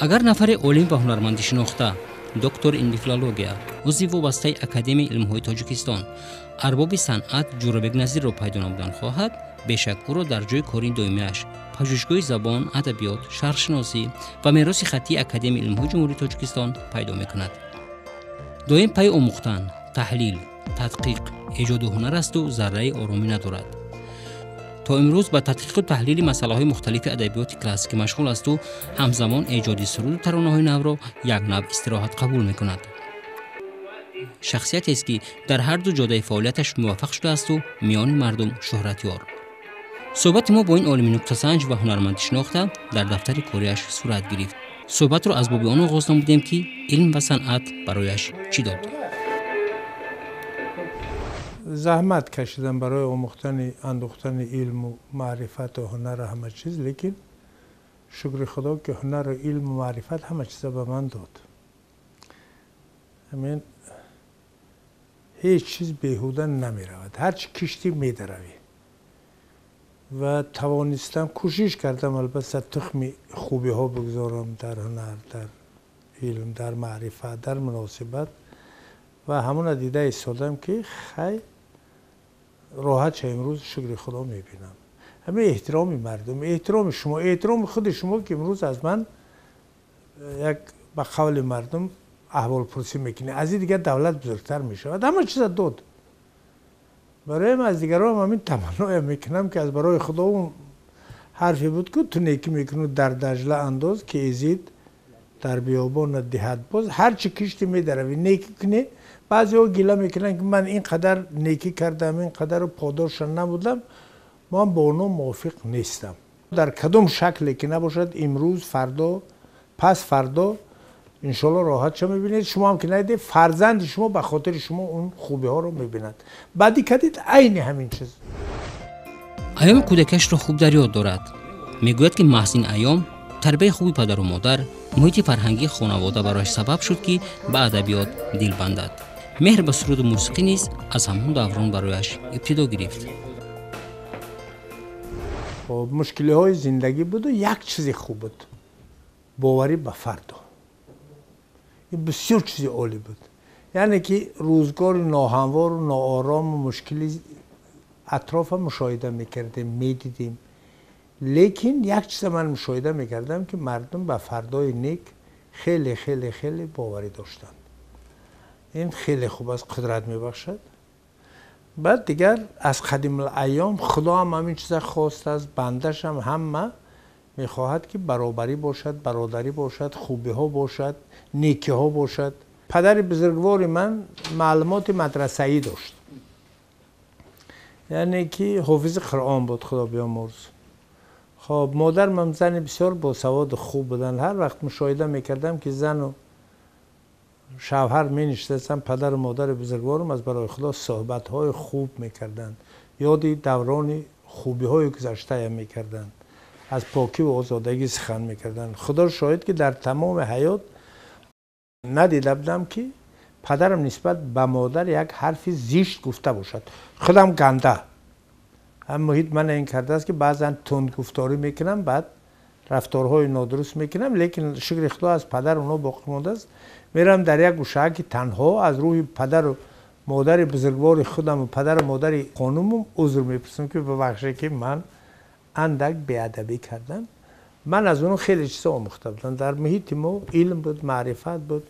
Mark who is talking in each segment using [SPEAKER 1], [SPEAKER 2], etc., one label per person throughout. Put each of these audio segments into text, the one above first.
[SPEAKER 1] Агар нафаре олим ва ҳунарманди шинохта, доктори илми филология, узви вобастаи Академияи илмҳои Тоҷикистон, арбоби санъат Ҷӯрабек Назирро пайдо намудан хоҳад, бешак ӯро дар ҷои кори доимиаш, пажӯҳишгоҳи забон, адабиёт, шарқшиносӣ ва мероси хаттии Академияи илмҳои Ҷумҳурии Тоҷикистон пайдо мекунад. Доим пайи омӯхтан, таҳлил, тадқиқ, эҷоду ҳунар асту зарраи оромӣ надорад. То имрӯз ба тадқиқу таҳлили масъалаҳои мухталифи адабиёти классикӣ машғул асту ҳамзамон эҷоди суруду таронаҳои навро як навъ истироҳат қабул мекунад. Шахсиятест, ки дар ҳар ду ҷодаи фаъолияташ муваффақ шудаасту миёни мардум шӯҳратёр. Суҳбати мо бо ин олими нуктасанҷ ва ҳунарманди шинохта дар дафтари кориаш сурат гирифт. Суҳбатро аз боби он оғоз намудем, ки илм ва санъат барояш чӣ дод.
[SPEAKER 2] Заҳмат кашидам барои омӯхтани, андӯхтани илму маърифату ҳунару ҳама чиз, лекин шукри Худо, ки ҳунару илму маърифат ҳама чиза ба ман дод. Ҳамин ҳеҷ чиз беҳуда намеравад, ҳарчи киштӣ медаравӣ. Ва тавонистам, кӯшиш кардам, албатта, тухми хубиҳо бигзорам дар ҳунар, дар илм, дар маърифат, дар муносибат, ва ҳамона дида истодам, ки хай, роҳатша имрӯз, шукри Худо, мебинам. Ҳамин эҳтироми мардум, эҳтироми шумо, эҳтироми худи шумо, ки имрӯз аз ман як, ба қавли мардум, аҳволпурсӣ мекунӣ, аз ин дигар давлат бузургтар мешавад. Ҳама чиза дод бароям. Аз дигарон ҳамин таманноя мекунам, ки аз барои Худо он ҳарфе буд, ки ту некӣ мекунӣ, дар Даҷла андоз, ки изид дар биёбон диҳад боз. Ҳарчи кишти, медаравӣ. Некӣ кунӣ, баъзеҳо гила мекунанд, ки ман ин қадар некӣ кардам, ин қадару подоша набудам. Ман бо онҳо мувофиқ нестам. Дар кадом шакле ки набошад, имрӯз, фардо, пас фардо, иншоалло, роҳатша мебинед. Шумо ҳам ки надидед, фарзанди шумо ба хотири шумо он хубиҳоро мебинад. Баъдӣ кардид, айни ҳамин чиз.
[SPEAKER 1] Айёми кӯдакиашро хуб дар ёд дорад. Мегӯяд, ки маҳз ин айём, тарбияи хуби падару модар, муҳити фарҳангии хонавода барояш сабаб шуд, ки ба адабиёт дил бандад. Меҳр ба суруду мусиқӣ низ аз ҳамон даврон барояш ибтидо гирифт.
[SPEAKER 2] Хоб, мушкилиҳои зиндагӣ буду як чизи хуб буд — боварӣ ба фардо. Ин бисёр чизи олӣ буд. Яъне ки рӯзгори ноҳамвору ноорому мушкили атрофа мушоҳида мекардем, медидем, лекин як чиза ман мушоҳида мекардам, ки мардум ба фардои нек хеле, хеле, хеле боварӣ доштанд. Ин хеле хуб аст, қудрат мебахшад. Баъд дигар аз қадимулайём Худо ҳам ҳамин чиза хостааст, бандашам ҳама мехоҳад, ки баробарӣ бошад, бародарӣ бошад, хубиҳо бошад, некиҳо бошад. Падари бузургвори ман маълумоти мадрасаӣ дошт, яъне ки ҳофизи Қуръон буд, Худо биёмурз. Хоб, модармам зани бисёр босаводу хуб буданд. Ҳар вақт мушоҳида мекардам, ки зану шавҳар менишастанд, падару модари бузургворам, аз барои Худо, суҳбатҳои хуб мекарданд, ёди даврони хубиҳои гузаштая мекарданд, аз покиву озодагӣ сухан мекарданд. Худо шоҳид, ки дар тамоми ҳаёт надида будам, ки падарам нисбат ба модар як ҳарфи зишт гуфта бошад. Худам ганда ҳам муҳит мана ин кардааст, ки баъзан тундгуфторӣ мекунам, баъд рафторҳои нодуруст мекунам, лекин шукри Худо, аз падар онҳо боқӣ мондааст. Меравам дар як гӯшааки танҳо, аз рӯҳи падару модари бузургвори худаму падару модари хонумам узр мепурсам, ки бибахше, ки ман андак беадабӣ кардам. Ман аз онҳо хеле чизо омӯхта будам. Дар муҳити мо илм буд, маърифат буд.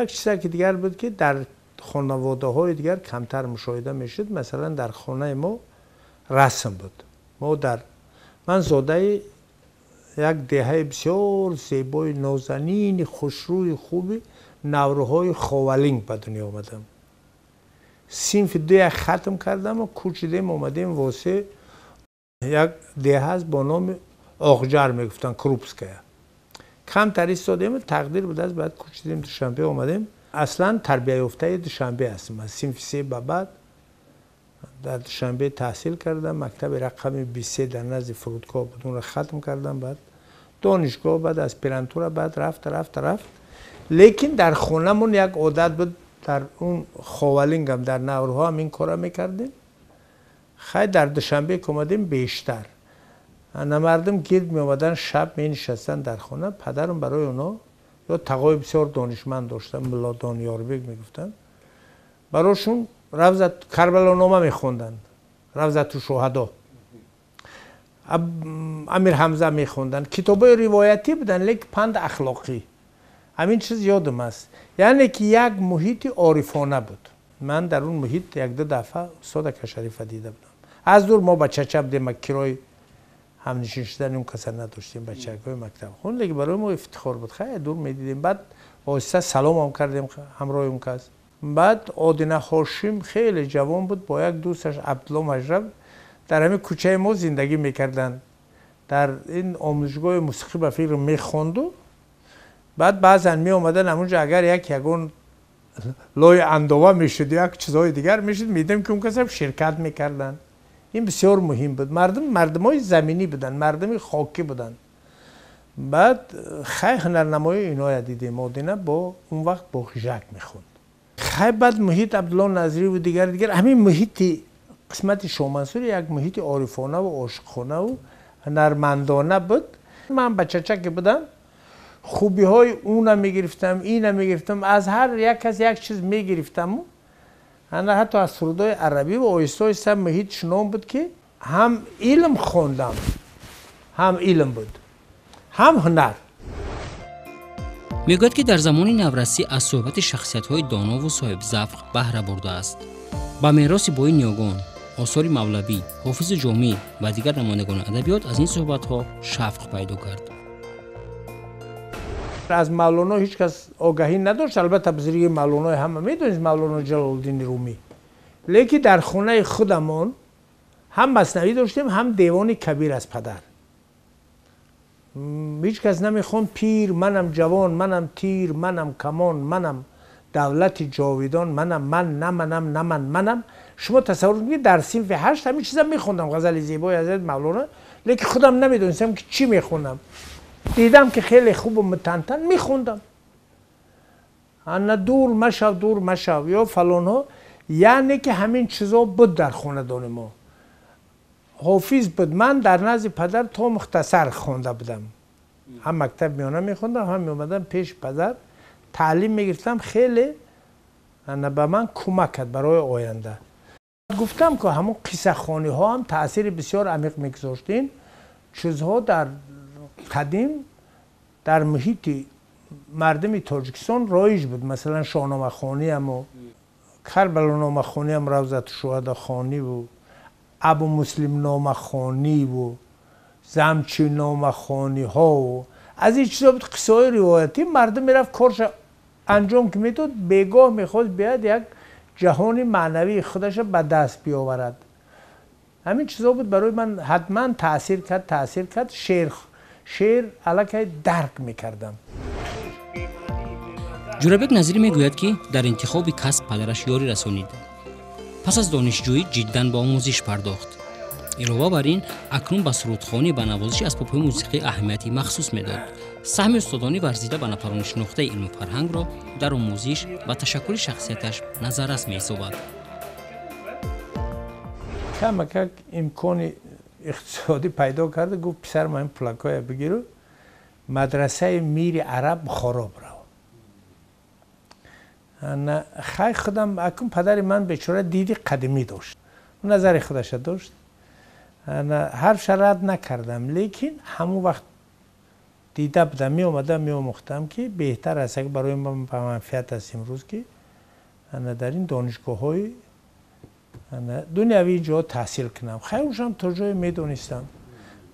[SPEAKER 2] Як чизе ки дигар буд, ки дар хонаводаҳои дигар камтар мушоҳида мешуд, масалан, дар хонаи мо расм буд. Мо дар ман зодаи як деҳаи бисёр зебои, нозанини, хушрӯи, хуби Наврӯҳои Ховалинг ба дунё омадам. Синфи дуя хатм кардаму кӯчидем, омадем Восе. Як деҳа аст бо номи Оғҷар мегуфтанд, Крупская. Камтар истодем, тақдир будааст, баъд кӯчидем, Душанбе омадем. Аслан тарбияёфтаи Душанбе ҳастам. Аз синфи се ба баъд дар Душанбе таҳсил кардам. Мактаби рақами 23 дар назди фурудгоҳ буд, онро хатм кардам. Баъд донишгоҳ, баъд аспирантура, баъд рафт, рафт, рафт. Лекин дар хонамон як одат буд. Дар он Ховалингам, дар Наврӯҳо ҳам ин кора мекардем. Хай, дар Душанбе ки омадем, бештар Ана мардум гирд меомаданд, шаб менишастанд дар хона. Падарам барои онҳо ё тағои бисёр донишманд доштанд, Мулло Дониёрбек мегуфтанд, барошун Равзат Карбалонома мехонданд, Равзату Шуҳадо, Амир Ҳамза мехонданд. Китобҳои ривоятӣ буданд, лекин панд ахлоқӣ. Ҳамин чиз ёдам аст. Яъне ки як муҳити орифона буд. Ман дар он муҳит як-ду дафъа устод ака Шарифа дида будам. Аз дур мо бачача будем, кирои ҳамнишин шудани он каса надоштем, бачакҳои мактабхон, лекин барои мо ифтихор буд. Хеле дур медидем. Баъд оҳиста саломам кардем ҳамроҳи он кас. Баъд Одина Ҳошим хеле ҷавон буд, бо як дӯсташ Абдулло Мажраб дар ҳамин кӯчаи мо зиндагӣ мекарданд. Дар ин омӯзишгоҳи мусиқӣ ба фикр мехонду. Баъд баъзан меомаданд ҳамунҷо, агар як ягон лои андова мешуд, як чизҳои дигар мешуд, медидем ки он касам ширкат мекарданд. Ин бисёр муҳим буд. Мардум мардумои заминӣ буданд, мардуми хокӣ буданд. Баъд хай ҳунарнамоии иноя дидем. Одина бо он вақт бо хижак мехонд. Хай баъд муҳит Абдулло Назриву дигар дигар, ҳамин муҳити қисмати Шоҳмансур як муҳити орифонаву ошиқхонаву ҳунармандона буд. Ман бачача ки будам, хубиҳои уна мегирифтам, ина мегирифтам, аз ҳар як кас як чиз мегирифтаму ана ҳатто аз сурудҳои арабӣ ва оҳиста оҳиста муҳит чунон буд ки ҳам илм хондам, ҳам илм буд, ҳам ҳунар.
[SPEAKER 1] Мегӯяд ки дар замони наврасӣ аз суҳбати шахсиятҳои донову соҳибзавқ баҳра бурдааст. Ба мероси бои ниёгон, осори Мавлавӣ, Ҳофизу Ҷомӣ ва дигар намояндагони адабиёт аз ин суҳбатҳо шавқ пайдо кард.
[SPEAKER 2] Аз Мавлоно ҳеҷ кас огаҳӣ надошт. Албатта бузургии Мавлонои ҳама медонист, Мавлоно Ҷалолуддини Румӣ. Лекин дар хонаи худамон ҳам маснавӣ доштем, ҳам девони кабир аз падар. Ҳеҷ кас намехонд пир, манам ҷавон, манам тир, манам камон, манам давлати ҷовидон, манам ман, наманам, наман, манам. Шумо тасаввур кунед, дар синфи 8 ҳамин чиза мехондам, ғазали зебои ҳазрат Мавлоно, лекин худам намедонистам ки чӣ мехонам. Дидам ки хеле хубу мутантан мехондам. Ана дур машав, дур машав ё фалонҳо, яъне ки ҳамин чизо буд дар хонадони мо. Ҳофиз буд. Ман дар назди падар то мухтасар хонда будам. Ҳам мактаб миёна мехондам, ҳам меомадам пеши падар таълим мегирифтам. Хеле ана ба ман кӯмак кард барои оянда. Гуфтам ки ҳамон қиссахониҳо ҳам таъсири бисёр амиқ мегузошт. Ин чизҳо дар қадим дар муҳити мардуми Тоҷикистон роиҷ буд. Масалан Шоҳномахониаму Карбалономахониам, Равзату Шуҳадохониву Абу Муслимномахониву Замчиномахониҳову аз ин чизҳо буд, қиссаҳои ривоятӣ. Мардум мерафт корша анҷом ки медод, бегоҳ мехост биёяд як ҷаҳони маънавии худаша ба даст биёварад. Ҳамин чизҳо буд барои ман ҳатман таъсир кард, таъсир кард. Шеър аллакай дарк мекардам.
[SPEAKER 1] Ҷӯрабек Назирӣ мегӯяд ки дар интихоби касб падараш ёрӣ расонид. Пас аз донишҷӯӣ ҷиддан ба омӯзиш пардохт. Илова бар ин, акнун ба сурудхонӣ ба навозиши асбобҳои мусиқӣ аҳамияти махсус медод. Саҳми устодони варзида ба нафарони шинохтаи илму фарҳангро дар омӯзиш ва ташаккули шахсияташ назаррас меҳисобад.
[SPEAKER 2] Камакак имкони иқтисодӣ пайдо карда, гуфт писарам ҳамин пулакҳоя бигиру мадрасаи Мири Араб Бухоро бирав. Хай худам акун падари ман бечора диди қадимӣ дошт, назари худаша дошт. Ҳарфша рад накардам, лекин ҳамон вақт дида будам, меомадам, меомӯхтам ки беҳтар аст, агар барои ман ба манфиат аст имрӯз ки дар ин донишгоҳҳои дунявии ҷо таҳсил кунам. Хай ушам то ҷое медонистам.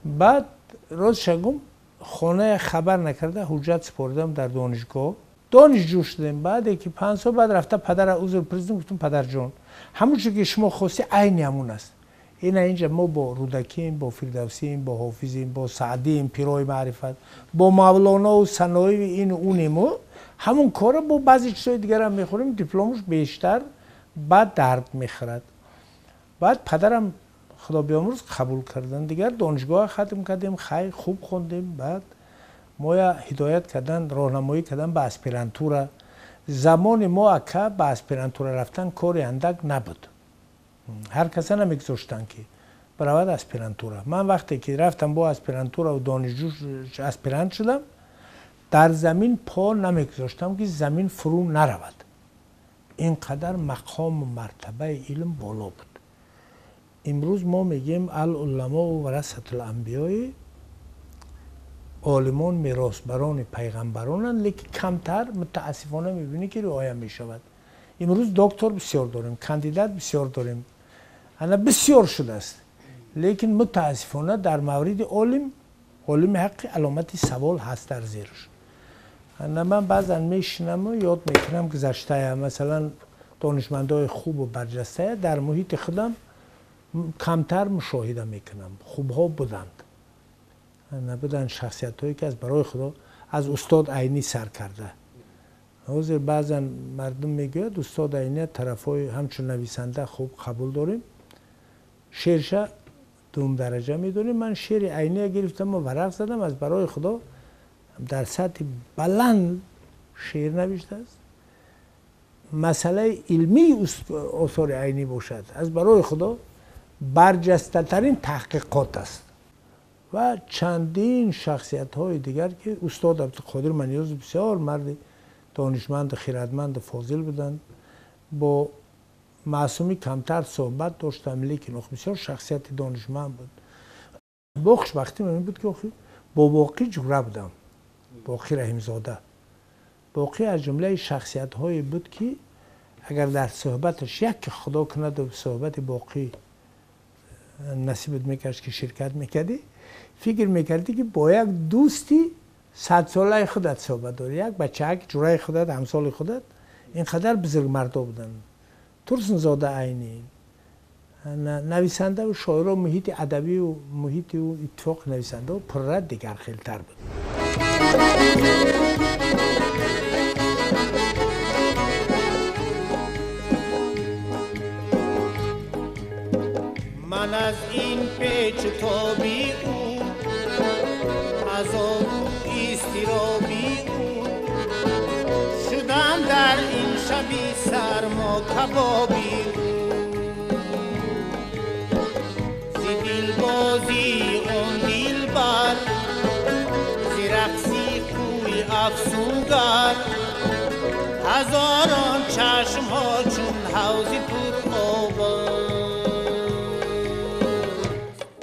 [SPEAKER 2] Баъд ростша гум, хоная хабар накарда ҳуҷҷат супоридам дар донишгоҳ. Донишҷӯ шудем. Баъде ки 5 сол баъд рафта падара узр пурсидам, гуфтам падарҷон, ҳамон чизе ки шумо хостӣ айни ҳамон аст. Ина инҷа мо бо Рӯдакием, бо Фирдавсием, бо Ҳофизем, бо Саъдием, пирои маърифат, бо Мавлонову Саноиву ину унему, ҳамон корро бо баъзе чизҳои дигарам мехӯрем, дипломаш бештар ба дард мехӯрад. Баъд падарам худо биёмурз қабул кардан. Дигар донишгоҳ хатм кардем, хай хуб хондем. Баъд моя ҳидоят кардан, роҳнамоӣ кардан ба аспирантура. Замони мо ака ба аспирантура рафтан кори андак набуд. Ҳар каса намегузоштанд ки баравад аспирантура. Ман вақте ки рафтам бо аспирантура ва донишҷӯ аспирант шудам, дар замин по намегузоштам, ки замин фурӯ наравад. Ин қадар мақому мартабаи илм боло буд. Имрӯз мо мегӯем ал-уламоу варасатул анбиёи, олимон меросбарони пайғамбаронанд, лекин камтар мутаассифона мебинӣ, ки риоя мешавад. Имрӯз доктор бисёр дорем, кандидат бисёр дорем, ана бисёр шудааст, лекин мутаассифона дар мавриди олим, олими ҳаққи аломати савол ҳаст дар зераш. Ана ман баъзан мешинаму ёд мекунам гузаштая, масалан, донишмандои хубу барҷастая дар муҳити худам камтар мушоҳида мекунам. Хубҳо буданд, набуданд шахсиятҳое, ки аз барои Худо аз устод Айнӣ сар карда. Ҳозир баъзан мардум мегӯяд, устод Айния тарафҳои ҳамчун нависанда хуб қабул дорем, шеърша дуюм дараҷа медонем. Ман шеъри Айния гирифтаму варақ задам, аз барои Худо дар сатҳи баланд шеър навиштааст. Масъалаи илмии осори Айнӣ бошад, аз барои Худо барҷастатарин таҳқиқот аст. Ва чандин шахсиятҳои дигар, ки устод Абдуқодир Маниёзов бисёр марди донишманду хиратманду фозил буданд. Бо Маъсумӣ камтар суҳбат доштам, лекин бисёр шахсияти донишманд буд. Бо хушбахтӣ ман буд, ки охир бо Боқӣ ҷура будам, Боқӣ Раҳимзода. Боқӣ аз ҷумлаи шахсиятҳое буд, ки агар дар суҳбаташ як ки Худо кунаду суҳбати Боқӣ насибат мекард, ки ширкат мекардӣ, фикр мекардӣ, ки бо як дӯсти садсолаи худат суҳбат дорӣ, як бачаак ҷураи худат, ҳамсоли худат. Ин қадар бузургмардо буданд. Турсунзода, Айнӣ, нависандаву шоиро, муҳити адабию муҳити иттифоқи нависандао пурра дигархелтар буд.
[SPEAKER 3] Ман аз ин печу тоби ӯ, азобу изтироби ӯ шудам дар ин шаби сармо кабоби ӯ. Зи дилбозии он дилбар, зи рақси кӯи афсунгар, ҳазорон чашмҳо чун ҳавзи пуробанд.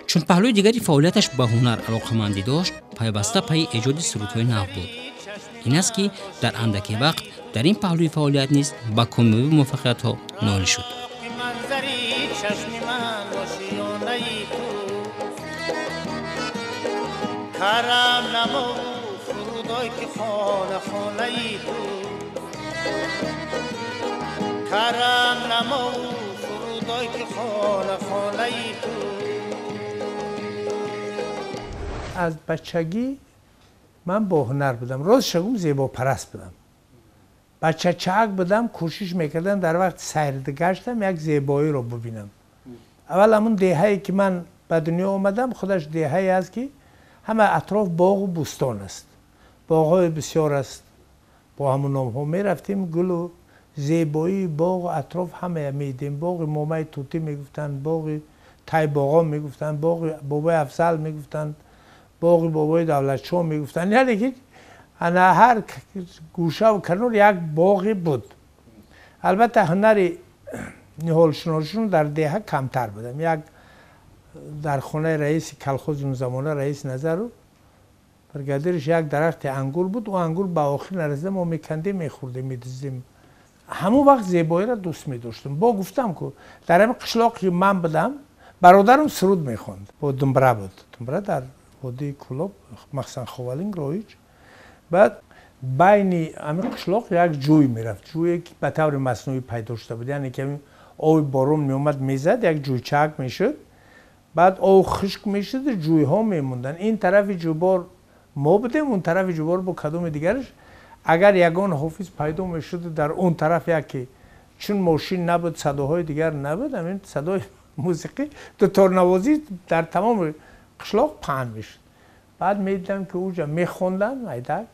[SPEAKER 1] Чун паҳлӯи дигари фаъолияташ ба ҳунар алоқамандӣ дошт, пайваста пайи эҷоди сурудҳои нав буд. Ин аст, ки дар андаке вақт дар ин паҳлӯи фаъолият низ ба комёбию муваффақиятҳо ноил шуд.
[SPEAKER 3] Манзари чашми ман ошиёнаи ту, карам намо, фурудой, ки хона хонаи ту, карам намо, фурудой, ки хона хонаи ту.
[SPEAKER 2] Аз бачагӣ ман бо ҳунар будам. Рост шагум, зебопараст будам. Бачачаак будам, кӯшиш мекардам дар вақти сайргаштам як зебоиро бубинам. Аввал ҳамун деҳае, ки ман ба дунё омадам, худаш деҳае аст, ки ҳама атроф боғу бӯстон аст, боғҳои бисёр аст. Бо ҳамун номҳо мерафтем, гулу зебоии боғу атроф ҳамая медидем. Боғи Момаи Тутӣ мегуфтанд, боғи Тайбоғон мегуфтанд, боғи Бобои Афзал мегуфтанд, боғи Бобои Давлатшоҳ мегуфтанд. Яъне ки ана ҳар гӯшаву канор як боғе буд. Албатта, ҳунари ниҳолшиносишон дар деҳа камтар будам. Як дар хонаи раиси колхози он замона, раис Назару, бригадирш, як дарахти ангур буд. Ӯ ангур ба охир нарасида мо мекандем, мехӯрдем, медуздем. Ҳамон вақт зебоиро дӯст медоштам. Бо гуфтам ку, дар ҳамин қишлоқи ман будам, бародарам суруд мехонд, бо думбра буд. Думбра дар водии Кӯлоб, махсусан Ховалинг, роиҷ. Баъд байни ҳамин қишлоқ як ҷӯй мерафт, ҷӯе ки ба таври маснӯӣ пайдо шуда буд. Яъне ки оби борон меомад, мезад, як ҷӯйчаак мешуд, баъд об хушк мешуд, ҷӯйҳо мемонданд. Ин тарафи ҷӯбор мо будем, он тарафи ҷӯбор бо кадоми дигараш. Агар ягон ҳофиз пайдо мешуд дар он тараф, яке, чун мошин набуд, садоҳои дигар набуд, ҳамин садои мусиқӣ, дуторнавозӣ дар тамоми қишлоқ паҳн мешуд. Баъд медидам, ки уҷа мехонданд айдак.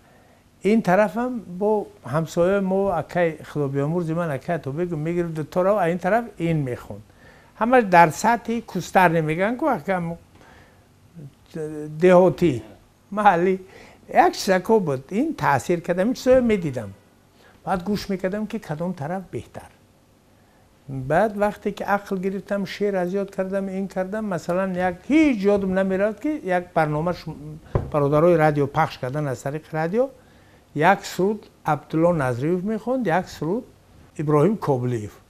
[SPEAKER 2] Ин тарафам бо ҳамсояи мо, акай, Худобиёмурзи ман, акай Тобегу, мегирифт дуторо, а ин тараф ин мехонд. Ҳамаш дар сатҳи кустар намегӯянд, ку деҳотӣ маҳаллӣ як чизако буд. Ин таъсир кардам, ин чизоя медидам. Баъд гӯш мекардам, ки кадом тараф беҳтар. Баъд вақте ки ақл гирифтам, шеър аз ёд кардам, ин кардам, масалан, як ҳеҷ ёдам намеравад, ки як барнома бародарои радио пахш кардан аз тариқи радио, як суруд Абдулло Назриев мехонд, як суруд Иброҳим Коблиев.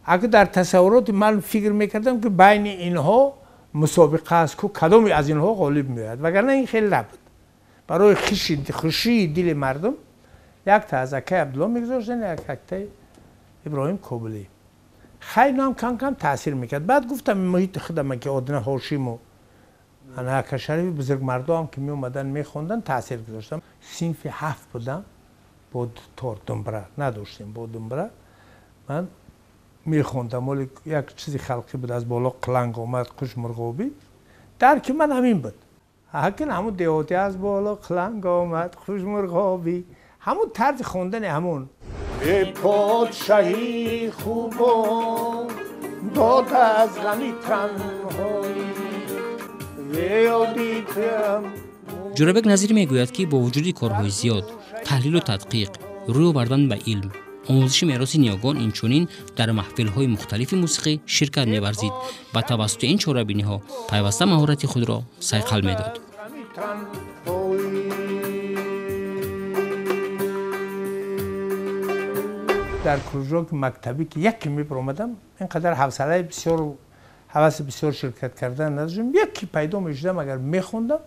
[SPEAKER 2] Агар дар тасаввуроти ман фикр мекардам, ки байни инҳо мусобиқа аст, ку кадоме аз инҳо ғолиб меояд, вагарна ин хеле набуд. Барои хушии дили мардум якта аз акаи Абдулло мегузоштанд, яктаи Иброҳим Коблиев. Хайр, кам кам таъсир мекард. Баъд гуфтам, муҳити худам ки Одина Ҳошиму ана ака Шарифи бузургмардоам ки меомаданд, мехонданд, таъсир гузоштам. Синфи 7 будам, бо тор думбра надоштем, бо думбра ман мехондам. Оли як чизи халқӣ буд, аз боло қиланг омад, қуш мурғобӣ. Дарки ман ҳамин буд. Ҳакин ҳамун деҳотӣ, аз боло қиланг омад, қуш мурғобӣ, ҳамун тарзи хондани ҳамун.
[SPEAKER 3] Эй подшаҳи хубон, дод аз ғами танҳоӣ, ёдитам.
[SPEAKER 1] Ҷӯрабек Назир мегӯяд, ки бо вуҷуди корҳои зиёд, таҳлилу тадқиқ, рӯй овардан ба илм, омӯзиши мероси ниёгон, инчунин дар маҳфилҳои мухталифи мусиқӣ ширкат меварзид ва тавассути ин чорабиниҳо пайваста маҳорати худро сайқал медод.
[SPEAKER 2] Дар кружоки мактабӣ ки яке мебиромадам, ин қадар ҳавсалаи бисёр, ҳаваси бисёр ширкат кардан надоштам. Яке пайдо мешудам, агар мехондам,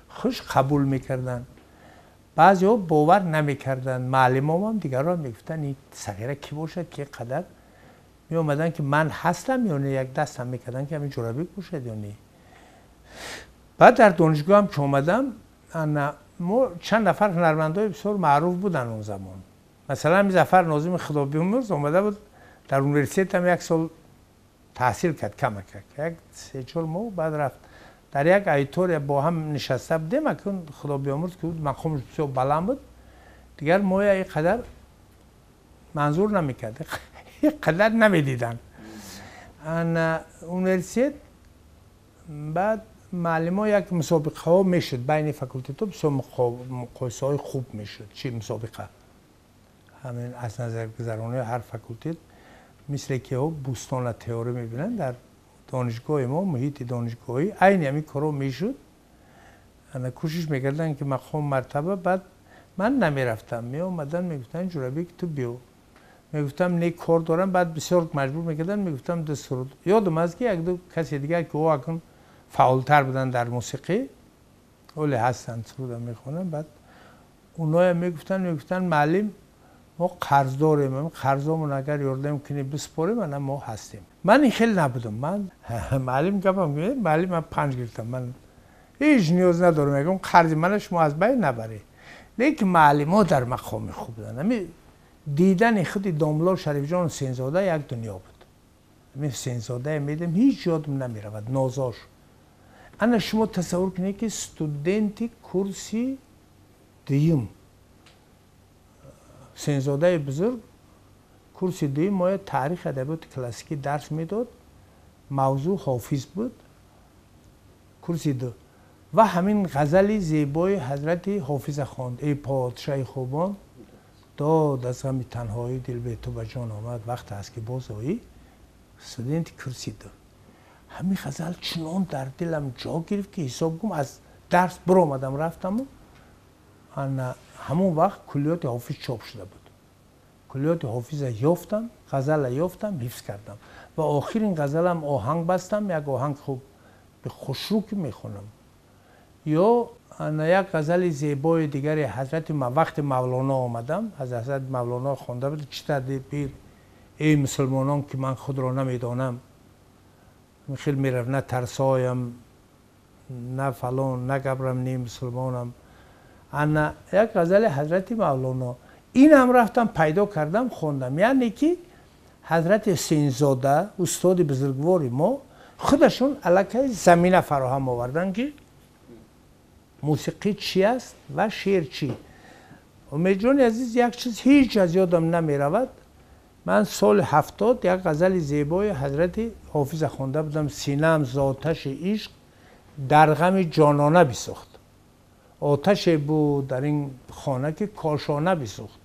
[SPEAKER 2] хуш қабул мекарданд. Баъзеҳо бовар намекарданд, маълимомам, дигарро мегуфтанд, ин сағира кӣ бошад, ки қадар меомаданд, ки ман ҳастам ё не, як дастам мекарданд, ки ҳамин Ҷӯрабек бошад ё не. Баъд дар донишгоҳам ки омадам, мо чанд нафар ҳунармандои бисёр маъруф буданд он замон. Масалан, Зафар Нозими Худобиёмурз омада буд, дар университетам як сол таҳсил кард, камакак як 3-4 моҳ, баъд рафт. Дар як аудитория бо ҳам нишаста будем, акун Худобиёмурз ки мақомаш бисёр баланд буд, дигар моя ин қадар манзур намекард, ин қадар намедиданд. Университет баъд маълимо як мусобиқаҳо мешуд байни факултетҳо, бисёр муқоисаҳои хуб мешуд. Чи мусобиқа? Ҳамин аз назаргузаронии ҳар факултет, мисле ки ҳо бӯстона теория мебинанд, дар донишгоҳи мо, муҳити донишгоҳӣ айни ҳамин корҳо мешуд. Кӯшиш мекарданд, ки мақом, мартаба. Баъд ман намерафтам, меомаданд, мегуфтанд, Ҷӯрабек, ту биё. Мегуфтам, не, кор дорам. Баъд бисёр маҷбур мекарданд, мегуфтам ду суруд. Ёдам аст, ки якду касе дигар, ки ӯ акун фаъолтар буданд дар мусиқӣ, оле ҳастанд, сурудам мехонанд. Баъд оноям мегуфтанд, маълим, мо қарз дорем, қарзомон агар ёрдам кунӣ, биспорем, ана мо ҳастем. Ман ин хеле набудам. Ман маълим гапам, маълим, ман 5 гирифтам, ман ҳеҷ ниёз надорам, мегӯям, қарзи мана шумо аз байн набаред. Лекин маълимо дар мақоми хуб буданд. Ами дидани худи домло Шарифҷон Ҳусейнзода як дунё буд. Ами Ҳусейнзодае медидам, ҳеҷ ёдам намеравад нозош. Ана шумо тасаввур кунед, ки студенти курси дуюм, Ҳусейнзодаи бузург, курси дуюм, моя таърихи адабиёти классикӣ дарс медод, мавзӯъ Ҳофиз буд, курси ду, ва ҳамин ғазали зебои ҳазрати Ҳофиза хонд: эй подшаҳи хубон, дод аз ғами танҳоӣ, дил бе ту ба ҷон омад, вақт аст ки боз оӣ. Студенти курси ду. Ҳамин ғазал чунон дар дилам ҷо гирифт, ки ҳисоб кун, аз дарс биромадам, рафтаму ана ҳамон вақт куллиёти Ҳофиз чоп шуда буд. Куллиёти Ҳофиза ёфтам, ғазала ёфтам, ҳифз кардам ва охирин ғазалам оҳанг бастам, як оҳанг хуб хушрӯ ки мехонам. Ё ана як ғазали зебои дигаре ҳазрати, вақти Мавлоно омадам, аз ҳазрати Мавлоно хонда буд: чӣ тадбир, эй мусулмонон, ки ман худро намедонам. Хел мерав, на тарсоям, на фалон, на габрам, не мусулмонам. Ана як ғазали ҳазрати Мавлоно, инам рафтам, пайдо кардам, хондам. Яъне ки ҳазрати Ҳусейнзода, устоди бузургвори мо, худашон аллакай замина фароҳам оварданд, ки мусиқӣ чи аст ва шеър чӣ. Умедҷони азиз, як чиз ҳеҷ аз ёдам намеравад. Ман соли 70 як ғазали зебои ҳазрати Ҳофиза хонда будам. Синаам з оташи ишқ дар ғами ҷонона бисӯхт. Оташе буд дар ин хона ки кошона бисӯхт.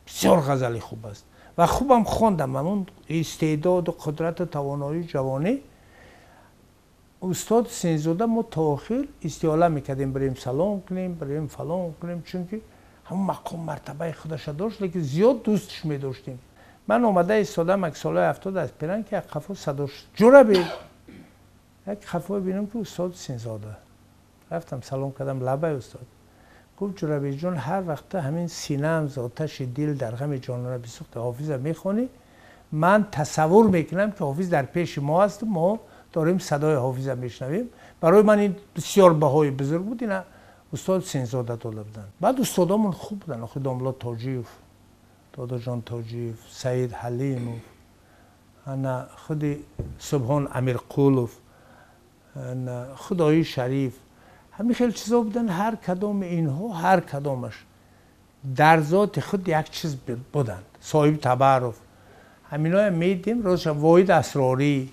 [SPEAKER 2] Бисёр ғазали хуб аст ва хубам хондам. Ҳамон истеъдоду қудрату тавоноии ҷавонӣ. Устод Ҳусейнзода мо то охир истиҳола мекардем, бирем салом кунем, бирем фалон кунем, чунки ҳамон мақом мартабаи худаша дошт, лекин зиёд дӯстш медоштем. Ман омада истодам як солҳои 70 аз пиран ки як қафо садо шуд. Ҷурабек! Як қафо бинам ки устод Ҳусейнзода. Рафтам салом кардам, лабай устод. Гуфт Ҷурабекҷон, ҳар вақта ҳамин синаам з оташи дил дар ғами ҷонона бисӯхта Ҳофиза мехонӣ, ман тасаввур мекунам ки Ҳофиз дар пеши мо аст, мо дорем садои Ҳофиза мешнавем. Барои ман ин бисёр баҳои бузург буд. Ина устод Ҳусейнзода дода буданд. Баъд устодомон хуб буданд. Охи Домулло Тоҷиев, Додоҷон Тоҷиев, Саид Ҳалимов, ана худи Субҳон Амирқулов, ана Худои Шариф. Ҳамин хел чизо буданд. Ҳар кадоми инҳо, ҳар кадомаш дар зоти худ як чиз буданд. Соҳиб Табаров. Ҳаминоя медидем, ростша Воҳид Асрорӣ.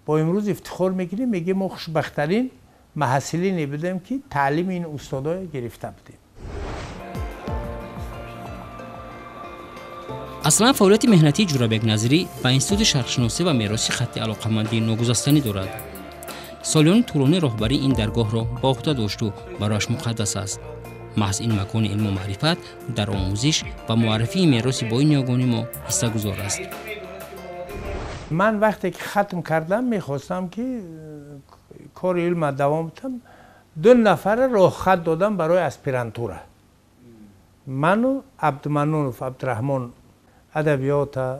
[SPEAKER 2] Бо имрӯз ифтихор мекунем, мегӯем мо хушбахттарин маҳассилине будем ки таълими ин устодоя гирифта будем.
[SPEAKER 1] Аслан фаъолияти меҳнатии Ҷурабек Назирӣ ба Институти шарқшиносӣ ва мероси хатти алоқамандии ногузастанӣ дорад. Солиёни тӯлонӣ роҳбарии ин даргоҳро ба уҳда дошту барояш муқаддас аст. Маҳз ин макони илму маърифат дар омӯзиш ва муаррифии мероси бои ниёгони мо ҳиссагузор аст.
[SPEAKER 2] Ман вақте ки хатм кардам, мехостам ки кори илма давом диҳам. 2 нафара роҳхат додам барои аспирантура. Ману Абдуманнонов Абдураҳмон адабиёта,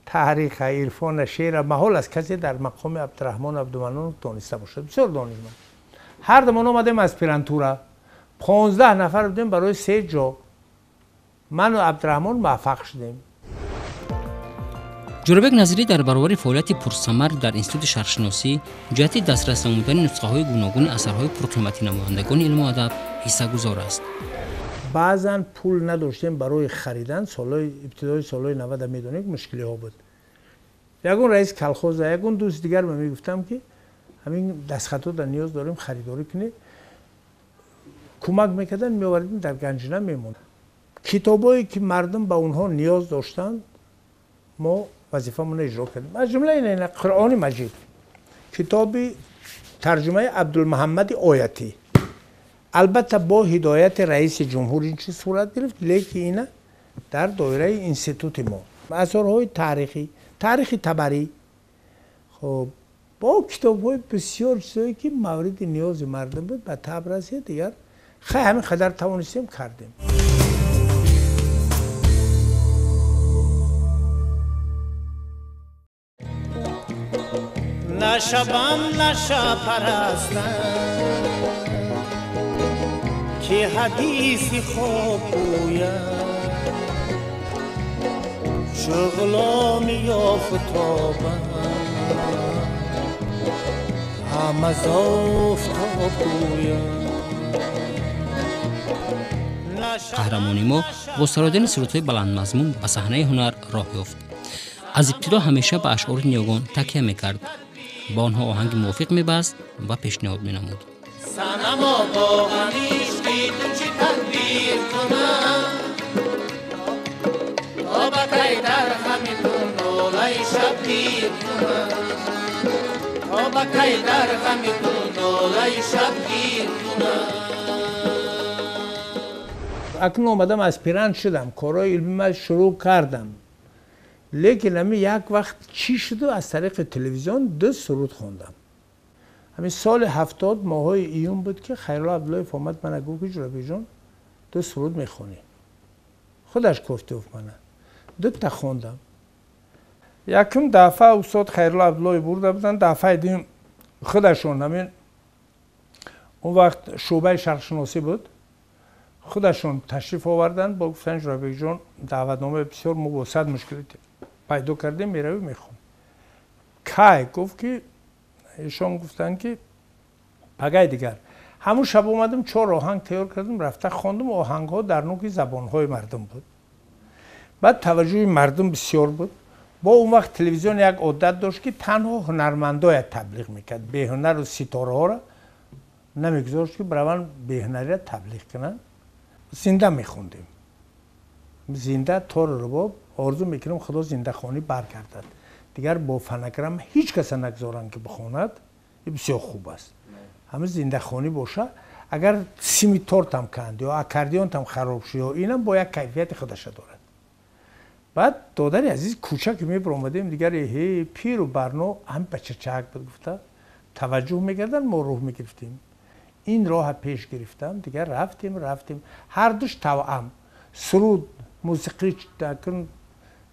[SPEAKER 2] таъриха, ирфона, шеъра маҳол аст касе дар мақоми Абдураҳмон Абдуманнонов дониста бошад. Бисёр донишманд. Ҳар дамон омадем аспирантура. 15 нафар будем барои 3 ҷо. Ману Абдураҳмон муваффақ шудем.
[SPEAKER 1] Ҷурабек Назирӣ дар баробари фаъолияти пурсамар дар Институти шарқшиносӣ ҷиҳати дастрас намудани нусхаҳои гуногуни асарҳои пурқимати намояндагони илму адаб ҳиссагузор аст.
[SPEAKER 2] Баъзан пул надоштем барои харидан. Солҳои ибтидои солҳои 90 медонем мушкилиҳо буд. Ягон раис колхоза, ягон дӯст дигар ма мегуфтам ки ҳамин дастхатҳо ниёз дорем харидорӣ кунем. Кӯмак мекарданд, меовардем, дар ганҷина мемонд. Китобое ки мардум ба онҳо ниёз доштанд, мо вазифамонро иҷро кардем. Аз ҷумла ина Қуръони Маҷид, китоби тарҷумаи Абдулмуҳаммади Оятӣ. Албатта бо ҳидояти раиси ҷумҳур ин чиз сурат гирифт, лекин ина дар доираи институти мо. Асарҳои таърихӣ, таърихи Табарӣ, хоб бо китобҳои бисёр чизое ки мавриди ниёзи мардум буд ба таб расид. Дигар хай ҳамин қадар тавонистем кардем.
[SPEAKER 3] Нашабам наша парастам ки ҳадиси хоб гӯям, чу ғуломи офтобам ҳам аз офтоб гӯям.
[SPEAKER 1] Қаҳрамони мо бо сародани сурудҳои баландмазмун ба саҳнаи ҳунар роҳ ёфт. Аз ибтидо ҳамеша ба ашъори ниёгон такя мекард, ба онҳо оҳанги мувофиқ мебаст ва пешниҳод менамуд.
[SPEAKER 3] Санамо бо ғами ишқи ту чӣ тадбир кунам, то ба кай дар ғами ту нолаи шабгир кунам, то ба кай дар ғами ту нолаи шабгир кунам.
[SPEAKER 2] Акнун омадам аспирант шудам, корҳои илмима шурӯъ кардам. Лекин ҳамин як вақт чӣ шуду, аз тариқи телевизион 2 суруд хондам. Ҳамин соли 70 моҳҳои июн буд ки Хайрулло Абдуллоев омад мана гуфт ки Ҷурабекҷон 2 суруд мехонӣ. Худаш гуфт мана. 2 та хондам. Якум дафъа устод Хайрулло Абдуллоев бурда буданд, дафъаи дуюм худашон ҳамин он вақт шӯъбаи шарқшиносӣ буд. Худашон ташриф оварданд, бо гуфтанд Ҷурабекҷон даъватномаи бисёр мо бо 100 мушкилӣ пайдо кардем, меравӣ мехонӣ. Кай гуфт ки ишон гуфтанд ки пагай дигар. Ҳамун шаб омадам, 4 оҳанг тайёр кардам, рафта хондам. Оҳангҳо дар нуки забонҳои мардум буд. Баъд таваҷҷӯҳи мардум бисёр буд. Бо он вақт телевизион як одат дошт, ки танҳо ҳунармандоя таблиғ мекард, беҳунару ситораҳоро намегузошт, ки бираванд беҳунариро таблиғ кунанд. Зинда мехондем, зинда тору рубоб. Орзу мекунем Худо зиндахонӣ баргардад, дигар бо фонограмма ҳеҷ каса нагузоранд, ки бихонад. Ин бисёр хуб аст, ҳама зиндахонӣ боша. Агар сими тортам канд ё аккордеонтам хароб шуд, ё инам бо як кайфияти худаша дорад. Баъд додари азиз, кӯча ки мебиромадем, дигар ҳе пиру барно ҳам бачачак буд гуфта таваҷҷӯҳ мекарданд, мо рӯҳ мегирифтем. Ин роҳа пеш гирифтам, дигар рафтем, ҳардуш тавъам. Суруд, мусиқӣ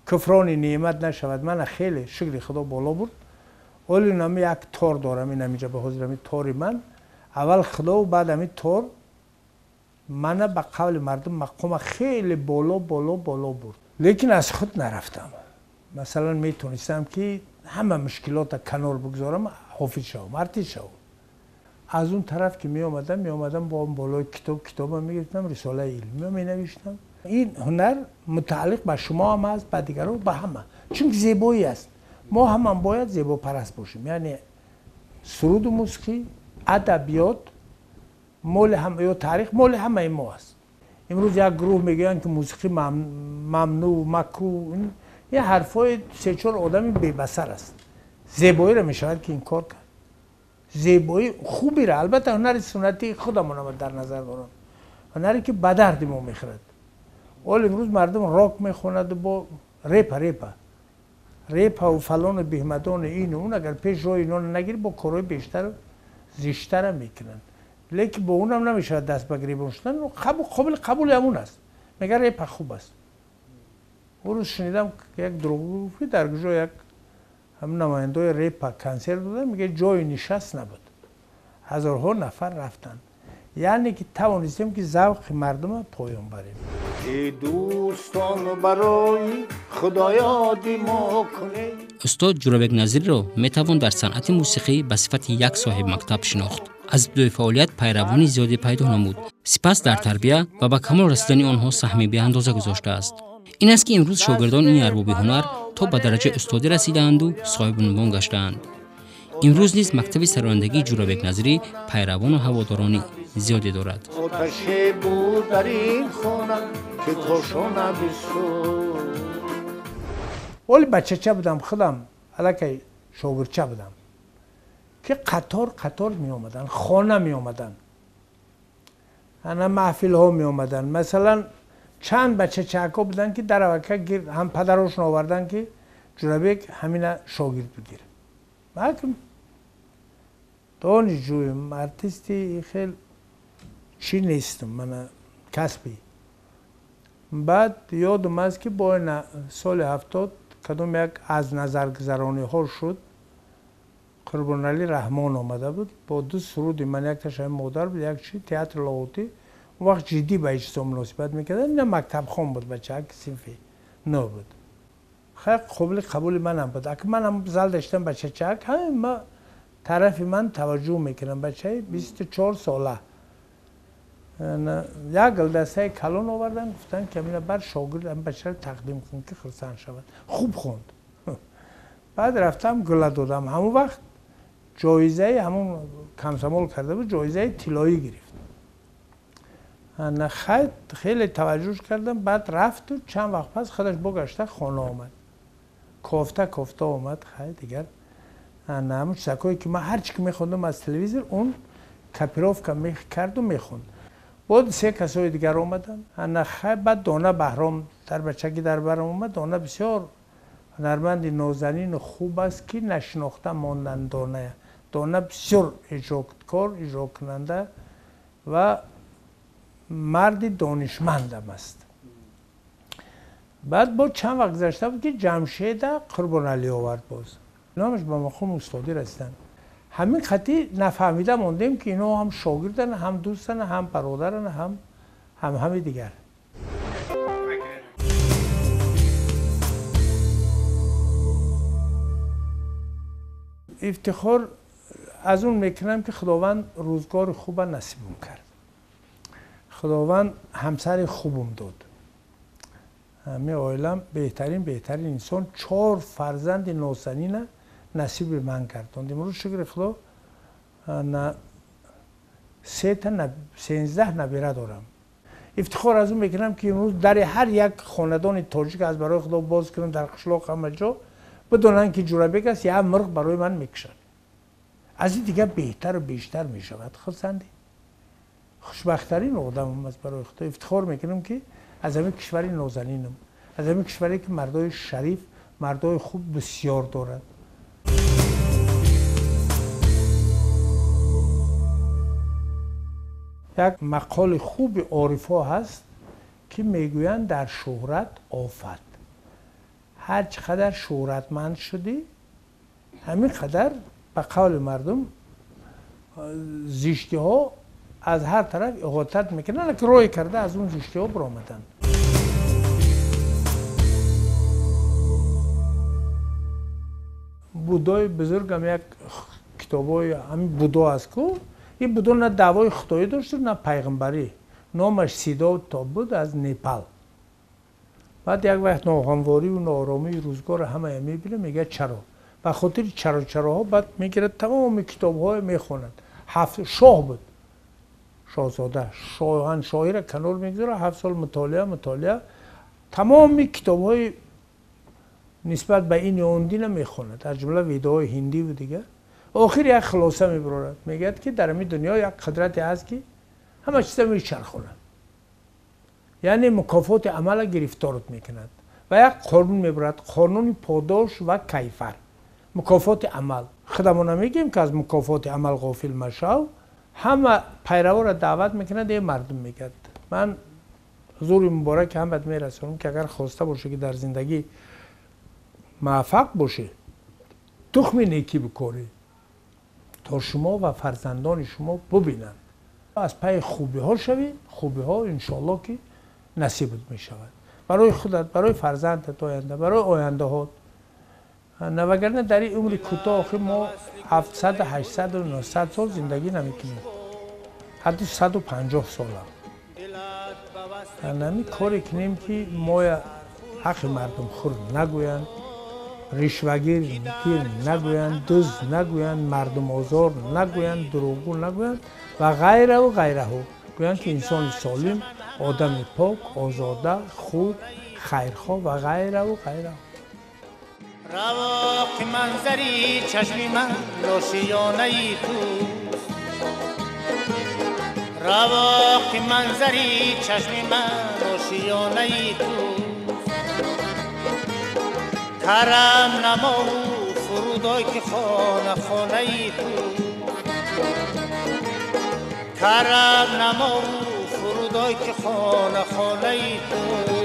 [SPEAKER 2] куфрони неъмат нашавад, мана хеле шукри Худо боло бурд. Оли нами як тор дорам, ин ҳаминҷа ба ҳозир ҳами тори ман. Аввал Худову баъд ҳами тор мана ба қавли мардум мақома хеле боло боло боло бурд. Лекин аз худ нарафтам. Масалан, метонистам, ки ҳама мушкилота канор бигзорам, ҳофиз шавам, артист шавам. Аз он тараф ки меомадам, бо болои китоб китобам мегирифтам, рисолаи илмиро менавиштам. Ин ҳунар мутааллиқ ба шумо ҳам аст, ба дигарон, ба ҳама, чунки зебоӣ аст. Мо ҳамам бояд зебопараст бошем, яъне суруду мусиқӣ, адабиёт моли ҳама ё таърих моли ҳамаи мо аст. Имрӯз як гурӯҳ мегӯянд, ки мусиқӣ мамнӯъ, макрӯҳ. Ин ҳарфҳои се-чор одами бебасар аст. Зебоиро мешавад ки инкор кард? Зебоӣ хубиро, албатта, ҳунари суннатии худамонам дар назар дорам, ҳунаре ки ба дарди мо мехӯрад. Ол имрӯз мардум рок мехонаду бо репа репа репаву фалону беҳмадону ину он. Агар пеш роҳи инонро нагирӣ, бо корҳои бештару зиштара мекунанд. Лекин бо унам намешавад даст ба гиребон шудан. Қобили қабули ҳамун аст, мега репа хуб аст. Он рӯз шунидам, як дурӯғгӯ гуфт, ки дар куҷо як ҳам намояндаои репа консерт доданд, мега ҷои нишаст набуд, ҳазорҳо нафар рафтанд. Яъне ки тавонистем, ки завқи мардума поён барем.
[SPEAKER 3] Эй дӯстон, барои Худоёди мо кунед.
[SPEAKER 1] Устод Ҷурабек Назирро метавон дар санъати мусиқӣ ба сифати як соҳибмактаб шинохт. Аз ибтидои фаъолият пайравони зиёде пайдо намуд, сипас дар тарбия ва ба камол расидани онҳо саҳми беандоза гузоштааст. Ин аст, ки имрӯз шогирдони ин арбоби ҳунар то ба дараҷаи устодӣ расидаанду соҳибунвон гаштаанд. Имрӯз низ мактаби сарояндагии Ҷурабек Назирӣ пайравону ҳаводорони зиёде дорад.
[SPEAKER 3] Оташе буд дар ин хона, ки кошона бисӯхт.
[SPEAKER 2] Оли бачача будам, худам аллакай шогирдча будам, ки қатор қатор меомаданд, хона меомаданд, ана маҳфилҳо меомаданд. Масалан, чанд бачачаакҳо буданд, ки дар авака ҳам падарошон оварданд, ки Ҷурабек ҳамина шогирд бигир. Ман донишҷӯем, артисти хел чӣ нестам, мана касби. Баъд ёдам аст, ки бо соли 70 кадом як аз назаргузарониҳо шуд, Қурбоналӣ Раҳмон омада буд бо ду суруди ман, якташ ҳами модар буд, як чи театри Лоҳутӣ. Он вақт ҷиддӣ ба ин муносибат мекарданд. Ина мактабхон буд, бачаак, синфи но буд. Хай, қобили қабули манам буд. Ака манам зал доштам, бачачаак, ҳамин ма тарафи ман таваҷҷӯҳ мекунам, бачаи 24 сола. Як гулдастаи калон овардан, гуфтанд, ки амина бар шогирд, ам бачаро тақдим кун, ки хурсанд шавад, хуб хонд. Баъд рафтам, гула додам. Ҳамон вақт ҷоизаи ҳамон комсомол карда буд, ҷоизаи тиллоӣ гирифт. Хай, хеле таваҷҷӯҳ кардам. Баъд рафту чанд вақт пас худаш бо гашта хона омад, кофта кофта омад. Хай, дигар ҳамон чизакое ки ман ҳарчи ки мехондам аз телевизор, он копировка мекарду мехонд. Боз се касои дигар омаданд. Ана хай, баъд Дона Баҳром дар бачагӣ дар барам омад. Дона бисёр ҳунарманди нозанину хуб аст, ки нашинохта монданд Доная. Дона бисёр эҷодкор, иҷрокунанда ва марди донишмандам аст. Баъд бо чанд вақт гузашта буд, ки Ҷамшеда Қурбоналӣ овард, боз номаш ба мақоми устодӣ расиданд. Ҳамин хати нафаҳмида мондем, ки инҳо ҳам шогирданд, ҳам дӯстанд, ҳам бародаранд, ҳам ҳамҳами дигар. Ифтихор аз он мекунам, ки Худованд рӯзгори хуба насибам кард, Худованд ҳамсари хубам дод. Ҳамин оилам беҳтарин беҳтарин инсон, 4 фарзанди нозанина насиби ман гардонд. Имрӯз шукри Худо 13 набира дорам. Ифтихор аз он мекунам ки имрӯз дари ҳар як хонадони тоҷик аз барои Худо боз кунам, дар қишлоқ ҳама ҷо бидонанд ки Ҷӯрабек аст, як мурғ барои ман мекушад. Аз ин дигар беҳтару бештар мешавад хурсандӣ. Хушбахттарин одамам аст барои Худо. Ифтихор мекунам ки аз ҳамин кишвари нозанинам, аз ҳамин кишваре ки мардои шариф, мардои хуб бисёр дорад. Як мақоли хуби орифҳо ҳаст ки мегӯянд дар шӯҳрат офат. Ҳар чӣ қадар шӯҳратманд шудӣ, ҳамин қадар ба қавли мардум зиштиҳо аз ҳар тараф иҳотат мекунанд, ки рой карда аз он зиштиҳо баромаданд. Будои бузургам як китобҳои ҳамин Будо аст ку, ин Будо на даъвои худоӣ дошт, на пайғамбарӣ. Номаш Сиддхарта буд аз Непал. Баъд як вақт ноҳамворию нооромии рӯзгорро ҳамая мебинад, мегӯяд чаро? Ба хотири чаро-чароҳо баъд мегирад тамоми китобҳое мехонад. Ҳафт шоҳ буд, шоҳзода, шоҳаншоҳиро канор мегузорад, 7 сол мутолиа, мутолиа, тамоми китобҳои нисбат ба ин ё он дина мехонад, аз ҷумла ведоҳои ҳиндиву дигар. Охир як хулоса мебарорад, мегӯяд ки дар ҳамин дунё як қудрате ҳаст ки ҳама чиза мечархонад, яъне мукофоти амала гирифторат мекунад ва як қонун мебарад, қонуни подош ва кайфар. Мукофоти амал. Худамон намегӯем ки аз мукофоти амал ғофил машав. Ҳама пайраворо даъват мекунад, е мардум мегӯяд. Ман ҳузури мубораки ҳамат мерасонам ки агар хоста бошӣ ки дар зиндагӣ муваффақ бошӣ, тухми некӣ бикорӣ то шумо ва фарзандони шумо бубинанд. Аз пайи хубиҳо шавӣ, хубиҳо иншоаллоҳ ки насибат мешавад. Барои худат, барои фарзандат оянда, барои ояндаҳот. Вагарна дар ин умри кӯтоҳ охир мо 700, 800, 900 сол зиндагӣ намекунем. Ҳатто 150 солам. Ҳамин коре кунем ки моя ҳаққи мардумхӯр нагӯянд, ришвагир нагӯянд, дузд нагӯянд, мардумозор нагӯянд, дурӯғгӯ нагӯянд ва ғайраву ғайраҳо. Гӯянд ки инсони солим, одами пок, озода, хуб, хайрхоҳ ва ғайраву ғайраҳо.
[SPEAKER 3] Равоқи манзари чашми ман ошиёнаи туст, равоқи манзари чашми ман ошиёнаи туст. Карам намову фурудой ки хона хонаи туст, карам намову фурудой ки хона хонаи туст.